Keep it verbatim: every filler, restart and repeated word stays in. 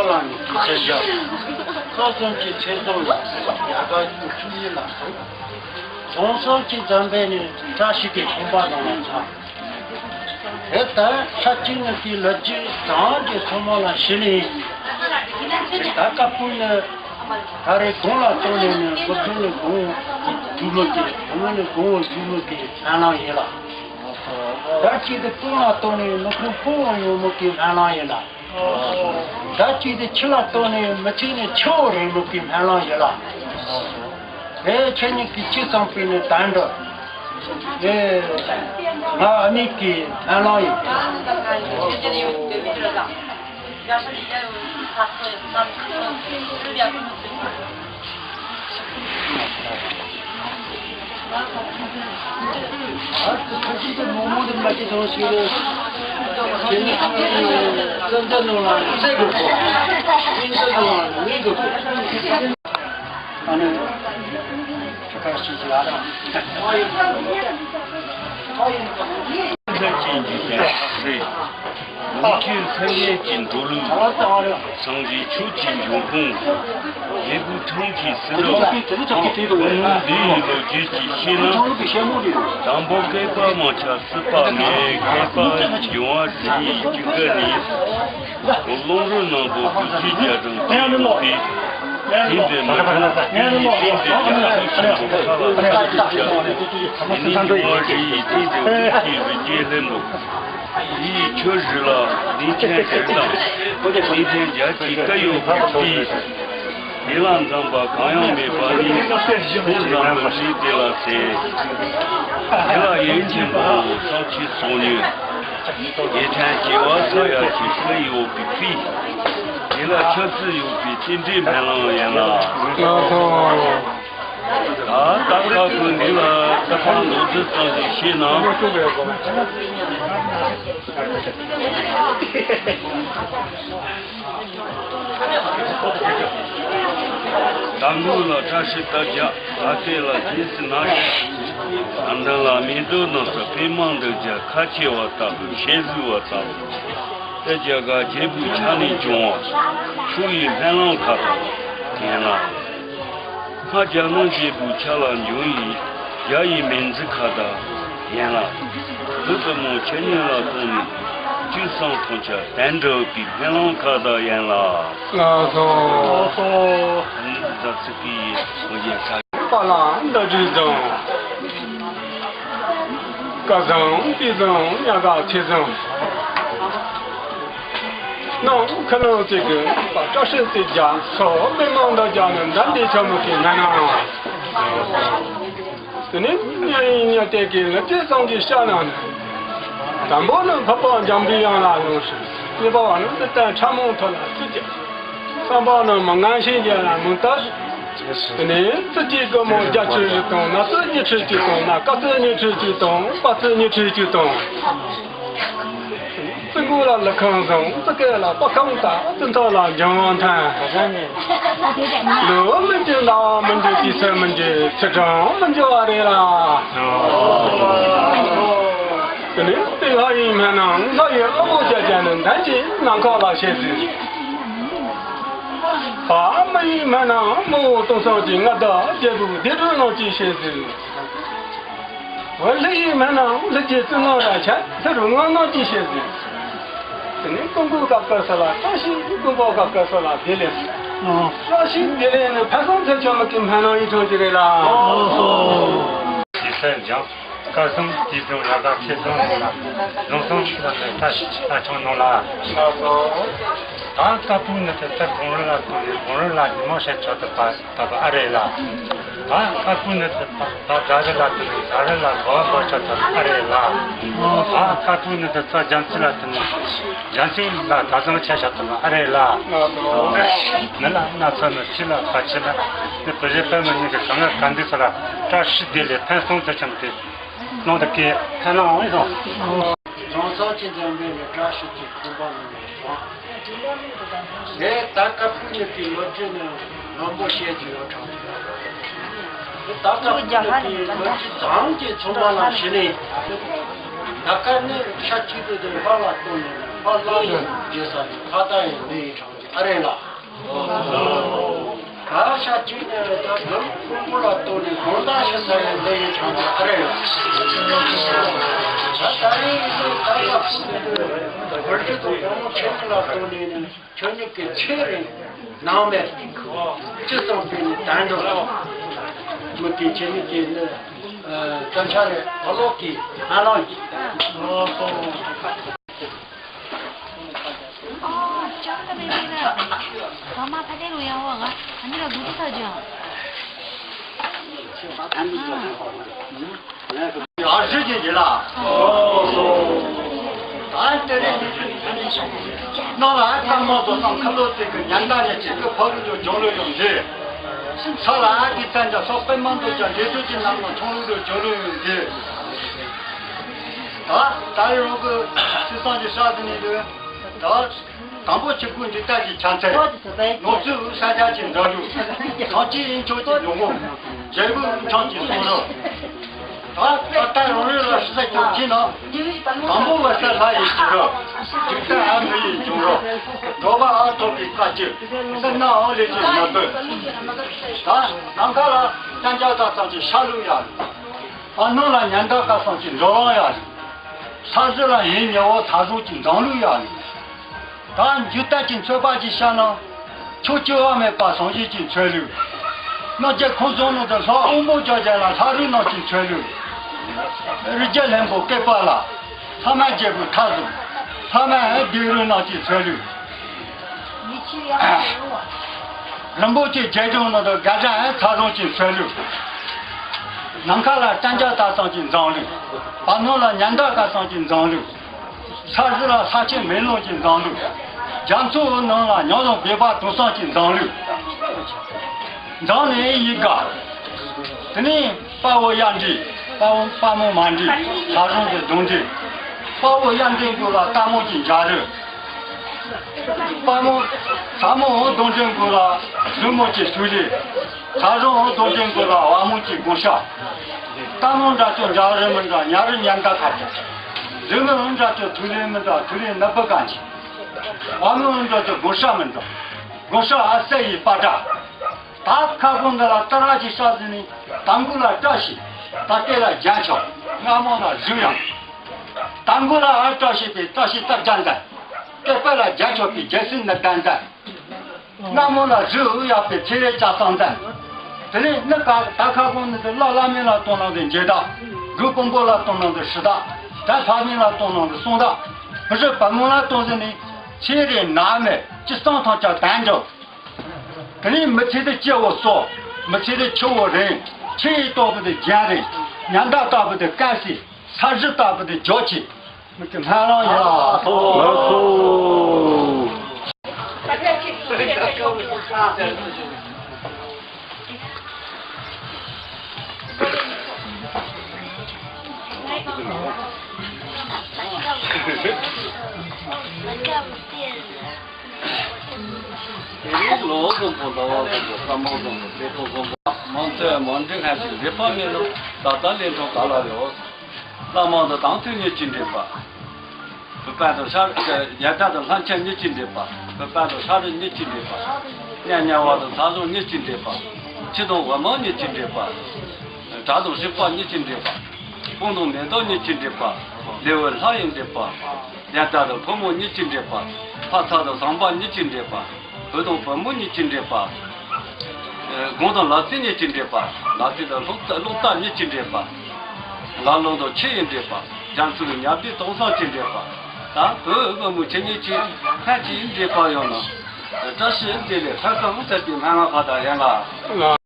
ལ་ནི་གི་ཚེ་བཞག་ཁ་སང་གི་ཚེ་སང་ལ་ཡ་ག་ཆུ་ཡི་ལ་སོང་། ཚོང་སང་གི་འཛམ་བུ་ནི་བཀྲ་ཤིས་ཀྱི་ཁང་པ་དང་ལ་ཚང་། དེ་ལྟར་ཆ་གཅིག་ནི་གི་ལོ་རྒྱུས་བཟང་གི་ཚང་མ་ལ་ཤི་ནི། དེ་ལྟར་དཀར་པོ་ནི་ད་རེས་གོང་ལ་བཏང་ནས་ནི་སློབ་སྦྱོང་ནི་གོང་འོག་གི་རྒྱུ་མི་གི་བུ་མོ་ནི་གོང་འོག་རྒྱུ་མི་གི་སྨོན་ལམ་ཡིན་ལ། ད་གཅིག་ཏུ་སྤུན་ལ་བཏང་ནས་ནི་ཁོང་སྤུན་ཡོང་མི་གི་སྨོན་ལམ་ཡིན་ལ། ད་གཅིག་ཏུ་ཁྱི་ལ་བཏང་ནས་མི་ཚེ་ནི་ཁྱི་བོ་རེད་མི་གི་སྨོན་ལམ་ཡིན་ལ། ཨེ་ཁྱེད་གཉིས་ཀྱིས་ཅི་བསམ་པའི་ནི་དམ་འདྲ། ཨེ་ང་ཨ་མྱེས་ཀྱི་སྨོན་ལམ་ཡིན། ལོ་རྒྱུས་སེམས་ཅན་གྱི་འགྲོ་ལུགས། སངས་རྒྱས་ཆོས་ཀྱི་འབྱུང་ཁུངས། རྒྱལ་པོ་ཁྲིམས་ཀྱི་སྲིད་རབ། བོན་འདིའི་ལོ་རྒྱུས་ཀྱི་ཤེས་ན། དང་པོ་བསྐལ་པ་མང་ཆེ་སྲིད་པ་མེད། བསྐལ་པ་འབྱུང་བ་བཞི་ཡི་དཀྱིལ་འཁོར་ནས། ལོང་རོ་ནག་པོ་བདུད་རྩི་རྒྱ་གྲམ་དེའི་འོག་ཏུ། དེ་འདྲ་མི་འདྲ་དེ་ཡི་སྟེང་དུ་རྒྱ་མཚོ་ཆེན་པོ་ཁ་ལ་ཁ་ཅིག་བཞག་ནས། དེ་ནི་འབྱུང་བ་བཞི་ཡི་སྟེང་དུ་རིགས་ཀྱི་རི་སྐྱེས་ལྷུན་པོ། དེའི་ཆུ་བཞི་ལ་གདན་ཆེན་བཞི་དང་གདན་ཆེན་བརྒྱད་ཀྱི་སྐུ་ཡོད་པའི་དུས། དེ་ལ་འཛེམ་པ་གང་ཡང་མེད་པ་ནི་ཁོང་རྣམ་པར་གཟིགས་དེ་ལ་ཟེར། དེ་ལ་ཡུལ་ཆེན་པོ་བསམ་གྱིས་སོང་ནས། རྒྱལ་ཕྲན་སྐྱེ་བ་ས་ཡ་གི་སྐུ་ཡོད་པའི་དུས། དེ་ལ་ཆབ་སྲིད་ཡོད་པའི་རྟེན་འབྲེལ་སྨོན་ལམ་ཡིན་ལ། ད་ལྟ་ཁ་ཁུ་འདི་ལ་ད་ཕར་ལོ་རྒྱུས་ཙམ་ཞིག་ཤེས་ན། དང་པོ་ལ་བཀྲ་ཤིས་རྟགས་བརྒྱད། ད་ལྟའི་ལ་རྗེས་སུ་ན་ཞིག་ཨ་མདུན་ལ་མེ་ཏོག་དང་སོགས་པད་མ་འདི་བརྒྱ་ཁ་ཕྱེ་བ་ལྟ་བུ་ཞལ་གཟིགས་པ་ལྟ་བུ། དེ་རྒྱ་གར་རྒྱལ་པོའི་ཕྱག་ནས་བྱུང་བ་ཆོས་ཡི་སྨོན་ལམ་ཁ་དང་ཡན་ལག་སྔར་རྒྱ་ནག་རྒྱལ་པོའི་ཕྱག་ལ་འབྱོན་ཡི་རྒྱ་ཡི་མིང་འཛིན་ཁ་དང་ཡན་ལག་བོད་པའི་མི་ཁྱེད་གཉིས་ལ་གཏོང་ནས་བཅུ་གསུམ་ཐམས་ཅད་དོན་འགྲུབ་པའི་སྨོན་ལམ་ཁ་དང་ཡན་ལག་ལགས་སོ། ད་ཚིག་གི་ཡིན་ཡིན་ས། པ་ལ་འདི་བྲིས་བཟང་། བཀའ་བཟང་དུས་བཟང་ཉག་ག་ཚེ་བཟང་། ནང་ཁ་ནང་ཚིག་གི་པ་བཀྲ་ཤིས་དེ་རྒྱ་སོ་མི་མང་འདི་རྒྱ་ནི་འདམ་དེ་ཆ་མུ་གི་ང་ན། དེ་ནས་ཉ་ཡིན་ཉ་དེ་གི་ལ་དེ་བཟང་གི་ཤ་ན་ནི། དང་པོ་ནི་འཕགས་པ་འཇམ་པའི་དབྱངས་ལ་ལོངས་ཤིག་གཉིས་པ་བ་ནི་འདི་ལྟར་ཕྲ་མོ་ཐོག་ལ་ཚིག་གི་བསམ་པ་རྣམས་མངོན་ཤེས་རྒྱལ་ལ་མི་ལྟ། དེ་ནས་ཙི་གེ་སྒོར་མོ་བརྒྱད་ཅུ་ཞིག་དང་། ན་ཙི་ཉི་ཁྲི་གཅིག་དང་། ན་ཀ་ཙི་ཉི་ཁྲི་གཅིག་དང་། པ་ཙི་ཉི་ཁྲི་གཅིག་དང་། ཙི་མགོ་ལ་ལི་ཁང་བཟང་། ཙི་སྐེ་ལ་པགས་ཁང་བཏགས། ཙི་ཐོག་ལ་འཇང་བ་འཐེན། ལོ་མི་འགྱུར་ན་མི་འགྱུར། དུས་ཚོད་མི་འགྱུར། ཚེས་གྲངས་མི་འགྱུར་བ་རེད་ལ། དེ་ནས་དེ་ལྷ་ཡི་སྨན་ནང་ལྷ་ཡི་དབང་པོ་བརྒྱད་ཅན་ནི་འདན་གྱི་ནམ་མཁའ་ལ་ཤེས་ཟིན། བ་མི་ཡི་སྨན་ནང་མི་བོ་སྟོང་སོགས་ཀྱི་མངའ་བདག་རྒྱལ་པོའི་སྡེ་དྲུག་རྣམས་ཀྱིས་ཤེས་ཟིན། བ་ལྷ་ཡི་སྨན་ནང་ལྷ་རྗེ་བཙུན་ནོར་ལ་ཆ་ལྷ་རུ་ངག་རྣམས་ཀྱིས་ཤེས་ཟིན། དེ་ནས་ཀུན་དགའ་སྐབས་སུ་ལ་བཀྲ་ཤིས། ཀུན་དགའ་སྐབས་སུ་ལ་བདེ་ལེགས། བཀྲ་ཤིས་བདེ་ལེགས་ནི་ཕན་སོང་ཚེ་ཆོ་མི་གི་སྨན་ནང་ཡིན་ཆོག་ཅིག་རེད་ལ། ཞེས་སེམས་ཀྱང་། སྐལ་བཟང་དུས་བཟང་ཡག་ག་ཚེ་བཟང་ལ་ལུང་གསུང་ལ་ལྟ་ལྟ་ཆུང་ནང་ལ། ད་དཀར་པོའི་ནི་དེ་ལྟར་གོང་རོལ་ལ་གཏོང་ནས་གོང་རོལ་ལ་ཉིན་མོ་བཤད་ཆོག་ཏུ་པ་ད་པ་ཨ་རེ་ལ། ད་དཀར་པོའི་ནི་དེ་ད་དགའ་རི་ལ་གཏོང་ནས་དགའ་རི་ལ་གོ་བ་གོ་ཆོག་ཏུ་ཨ་རེ་ལ། ད་དཀར་པོའི་ནི་དེ་ད་རྒྱ་མཚོ་ལ་གཏོང་ནས་རྒྱ་མཚོ་ལ་ད་བཟང་ཆ་ཆོག་ཏུ་ཨ་རེ་ལ། མི་ལ་སྣ་ཚོགས་ནི་ཕྱི་ལ་ཕ་ཕྱི་ལ་ནི་བུ་གཞི་པད་མ་གཉིས་ཀྱི་གང་ལ་གང་འདུག་ས་ལ་བཀྲ་ཤིས་བདེ་ལེགས་ཕན་སོང་དུ་ཆེན་ཏེ། ནང་དུ་སྐད་ཕན་ལ་འོང་ཡོང་། ལོང་ཚང་ཅི་འཛམ་བུའི་ནི་བཀྲ་ཤིས་ཀྱི་ཁང་པ་ནང་ནས་བྱུང་། ངས་ད་དཀར་པོའི་ནི་གི་ལོ་རྒྱུས་ནི་མང་པོ་བཤད་རྒྱུ་ཡོད་གྲང་གི། ད་དཀར་པོའི་ནི་གི་ལོ་རྒྱུས་ཙམ་གྱི་ཚང་མ་ལ་ཤི་ནས། ད་ཀ་ནི་ཤ་གཅིག་ཏུ་དེ་ཕར་ལ་གཏོང་ནས་ཕར་ལ་ཡིན་རྒྱུ་ས་ནི་ཕ་ད་ཡིན་མི་ཡིན་གྲང་གི། ཨ་རེད་ལ། ག་ཤ་གཅིག་ནས་ད་དགོན་དཔོན་པོ་ལ་གཏོགས་ནས་དགོན་བདག་ཤི་ས་ཡང་འདི་ཡི་ཆང་ཚ་ཨ་རེད་ལ། ད་ད་རེས་ཡིན་ནའི་ད་ལྟ་ཕུལ་ནས་དགོན་སྤྱི་དང་དཔོན་མོ་ཁྱེད་གཉིས་ལ་གཏོགས་ནས་ནི་ཁྱོད་གཉིས་ཀྱི་ཚེ་རིང་ནང་མེད་ཅི་གསུངས་པའི་ནི་དལ་འགྲོ་མི་དེ་ཁྱེད་གཉིས་ཀྱི་ནི་སྐད་ཆ་རེ་བ་ལོག་གི་ཧ་ལམ་གྱི། ཨོ། ཅང་ད་མེད་མེད་ལ། ཨ་མ་ཕ་དེ་རུ་ཡང་བ་ང་ཨ་ནི་ལ་དགུ་དུ་ཐག་ཅང་། ཨ་ཨ་ཟེར་གྱི་ཡིན་ལ། ཨོ། ད་དེ་རིང་ནང་ལ་ཨ་ཀརྨ་རྡོ་སྲང་ཁ་ལོ་ཙིག་གི་ཉན་ད་ནས་ཅིག་གི་ཕ་རུ་ལོ་ཇོ་ལོ་ཡོང་དུས། ས་ལ་ཨ་ཀི་ཙན་ཅ་སོགས་པད་མ་འདོད་ཀྱང་འདྲེ་དྲོད་ཀྱི་ནང་ན་ཆུང་རུ་ལོ་ཇོ་ལོ་ཡོང་དུས། ད་ད་རེས་རང་གི་སྲིད་སང་གི་ས་དེ་ནས་དུ་ད། དང་པོ་ཆི་ཀུན་འདི་ལྟར་གྱི་ཆ་མཚན། ནོར་སྲིད་དབུས་ས་རྒྱ་ཆེན་འདྲ་ལུགས། ཐང་ཆེན་དབྱིན་ཆོས་ཀྱི་ལུགས་ངོ་། རྒྱལ་པོའི་དབུས་ཕྲེང་གི་གསུང་རབ། ད་ད་ལྟ་རང་རེ་ལ་ཤི་ས་ཀྱང་གྱིས་ན། དང་པོ་བ་ས་ལྷ་ཡི་བྱིན་རབ། འཇིག་རྟེན་ཨ་མི་ཡི་འབྱུང་རབ། འགྲོ་བ་ཨ་ཐོབ་པའི་བཀའ་སྤྱི། སེར་སྣ་ཨོ་ལེ་ཀྱི་ན་བུ། ད་ནམ་མཁའ་ལ་སྤྱན་རྒྱ་དག་ཙམ་གྱི་ཤ་ལུག་ཡ། ཨ་ནང་ལ་ཉན་ད་ག་ཙམ་གྱི་འགྲོ་རང་ཡ། ས་གཞི་ལ་ཡིན་ཉེ་བོ་ས་གཟུགས་ཀྱི་འཛམ་ལུགས་ཡ། ད་འཇིག་རྟེན་གྱི་མཆོད་པ་ཅིག་བཤད་ན། ཕྱོགས་བཅུ་བ་མེད་པ་སངས་རྒྱས་ཀྱི་མཆོད་ལུགས། སྣང་བརྒྱད་ཁང་བཟང་ནང་དུ་ལྷ་དབང་མོ་བརྒྱ་བརྒྱ་ལ་ལྷ་རིགས་རྣམས་ཀྱི་མཆོད་ལུགས། རི་རྒྱལ་ལྷུན་པོ་བསྐལ་པ་ལ། ལྷ་མ་རྒྱལ་པོའི་ཐ་གཟུགས། ལྷ་མ་སྡེ་རུ་རྣམས་ཀྱི་མཆོད་ལུགས། རིན་པོ་ཆེ་རྒྱལ་ལྗོངས་ནང་དུ་དགའ་ལྡན་ཚ་གྲང་གི་མཆོད་ལུགས། ནམ་མཁའ་ལ་སྤྱན་རྒྱ་དག་ཙམ་གྱི་འཛམ་གླིང་། བར་སྣང་ལ་ཉི་ཟླ་དག་ཙམ་གྱི་འཛམ་གླིང་། ས་གཞི་ལ་ས་ཆེན་མེ་ལོང་གི་འཛམ་གླིང་། རྒྱ་མཚོའི་ནང་ལ་མྱོང་རུང་སྦས་པ་དུང་སང་གི་འཛམ་གླིང་། འཛམ་གླིང་ཡི་ག་དེ་ནས་དཔའ་བོ་གཡག་འདྲེ། དཔའ་བོ་དཔའ་མོ་མ་འདྲེ། ལྷ་རོང་གི་གདོན་འདྲེ། དཔའ་བོ་གཡག་འདྲེ་མགོ་ལ་རྟ་མོ་གི་འཇའ་རིས། དཔའ་མོ་ཚ་མོ་འོང་གདོན་འདྲེ་མགོ་ལ་ལུས་མོ་གི་ཐུག་ལེ། ཚ་རོང་འོང་གདོན་འདྲེ་མགོ་ལ་བ་མོ་གི་དགོན་ཤ། རྟ་མོ་འདྲ་ཅོ་འཇའ་རིས་མི་འདྲ་ཉ་རིས་ཉན་ད་ཁ་ཅིག་ལུས་མོ་འདྲ་ཅོ་ཐུག་ལེ་མི་འདྲ་ཐུག་ལེ་ནག་པོ་གང་ཅིག་བ་མོ་འདྲ་ཅོ་དགོན་ཤ་མི་འདྲ། དགོན་ཤ་ཨ་སེ་ཡི་པ་ཏྲ། ད་ཁ་ཁོང་འདི་ལ་ཏ་ར་ཅིག་ཤ་ཟིན་ནི། ད་མགོ་ལ་བཀྲ་ཤིས། ད་སྐེ་ལ་རྒྱན་ཆ། རྔ་མོང་ལ་གཟུགས་ཡང་། ད་མགོ་ལ་ཨ་བཀྲ་ཤིས་པའི་བཀྲ་ཤིས་རྟགས་བརྒྱད་ལྡན། སྐེད་པ་ལ་རྒྱན་ཆ་པའི་རྒྱལ་སྲིད་ནི་ལྡན་ལྡན། རྔ་མོང་ལ་གཟུགས་ཡག་པའི་ཚེ་རིང་ལྕགས་ཟམ་ལྡན། དེ་ནས་ནི་ཀ་ད་ཁ་ཁོང་ནི་དེ་བླ་བླ་མེད་ལ་གཏོང་ནང་དུ་འཇལ་ད། གུ་དཔོན་པོ་ལ་གཏོང་ནང་དུ་ཧྲི་ད། ད་ལྷ་མིན་ལ་གཏོང་ནང་དུ་སོང་ད། བུ་རི་བ་མོ་ལ་གཏོང་ཟིན་ནི། ཚེ་རིང་ནད་མེད་ཅི་གསང་ཐང་ཆ་དན་འགྲོ། དེ་ནས་མི་ཚེ་དེ་སྐྱིད་བོ་སོ། མི་ཚེ་དེ་ཆུ་བོ་རིང་། ཆུ་ཡི་ལྟོ་བུ་དེ་རྒྱན་རིང་། ཉ་མདའ་ལྟ་བུ་དེ་དཀར་སེ། ས་གཞི་ལྟ་བུ་དེ་འཇོ་ཆེ། མི་ཚེ་སྨོན་ལམ་ཡ། ལགས་སོ། ལོ་བཟང་པོ་ཟླ་བ་བཟང་པོ་ས་མོ་བཟང་པོ་དེ་ཚོ་བཟང་པོ། མང་ཚོགས་མང་འདྲེན་ཧ་ཅང་འདྲེས་པ་མེད་ན་ད་ལྟ་ལས་འཕྲོ་ག་ལ་ཡོད། བླ་མ་དང་དང་ཐོས་ཉིད་ཀྱིས་འདྲེས་པ། བུ་དཔལ་དང་ཤ་ཡ་དག་དང་ལྷ་མཆོད་ཉིད་ཀྱིས་འདྲེས་པ། བུ་དཔལ་དང་ཤ་རུས་ཉིད་ཀྱིས་འདྲེས་པ། གཉའ་གཉའ་བ་དང་ཚ་གཟུགས་ཉིད་ཀྱིས་འདྲེས་པ། ཁྱི་དང་བ་མོ་ཉིད་ཀྱིས་འདྲེས་པ། བྲག་དང་རི་པ་ཉིད་ཀྱིས་འདྲེས་པ། སྤང་དང་མེ་ཏོག་ཉིད་ཀྱིས་འདྲེས་པ། ལེའུ་ལྷ་ཡིས་འདྲེས་པ། ལྡན་ལྟ་དང་ཕོ་མོ་ཉིད་ཀྱིས་འདྲེས་པ། ཕ་ཚ་དང་བཟང་པ་ཉིད་ཀྱིས་འདྲེས་པ། བུ་དང་བུ་མོ་ཉིད་ཀྱིས་འདྲེས་པ། དགུང་དང་ལ་རྩེ་ཉིད་ཀྱིས་འདྲེས་པ། ལ་རྩེ་དང་ལྷོ་རྩེ་ལྷོ་རྩེ་ཉིད་ཀྱིས་འདྲེས་པ། ལ་ལུང་དང་ཆུ་ཡིས་འདྲེས་པ། རྒྱ་མཚོ་དང་ཉ་རྡེ་དུང་སང་གིས་འདྲེས་པ། ད་བུ་བུ་མོ་ཁྱེད་གཉིས་ཀྱིས་ཕན་ཅིག་འདྲེས་པ་ཡོང་ན། བཀྲ་ཤིས་བདེ་ལེགས་ལྷ་སྐུ་མུ་མཐུད་པའི་སྨོན་ལམ་ཕར་དང་ཡན་ལགས།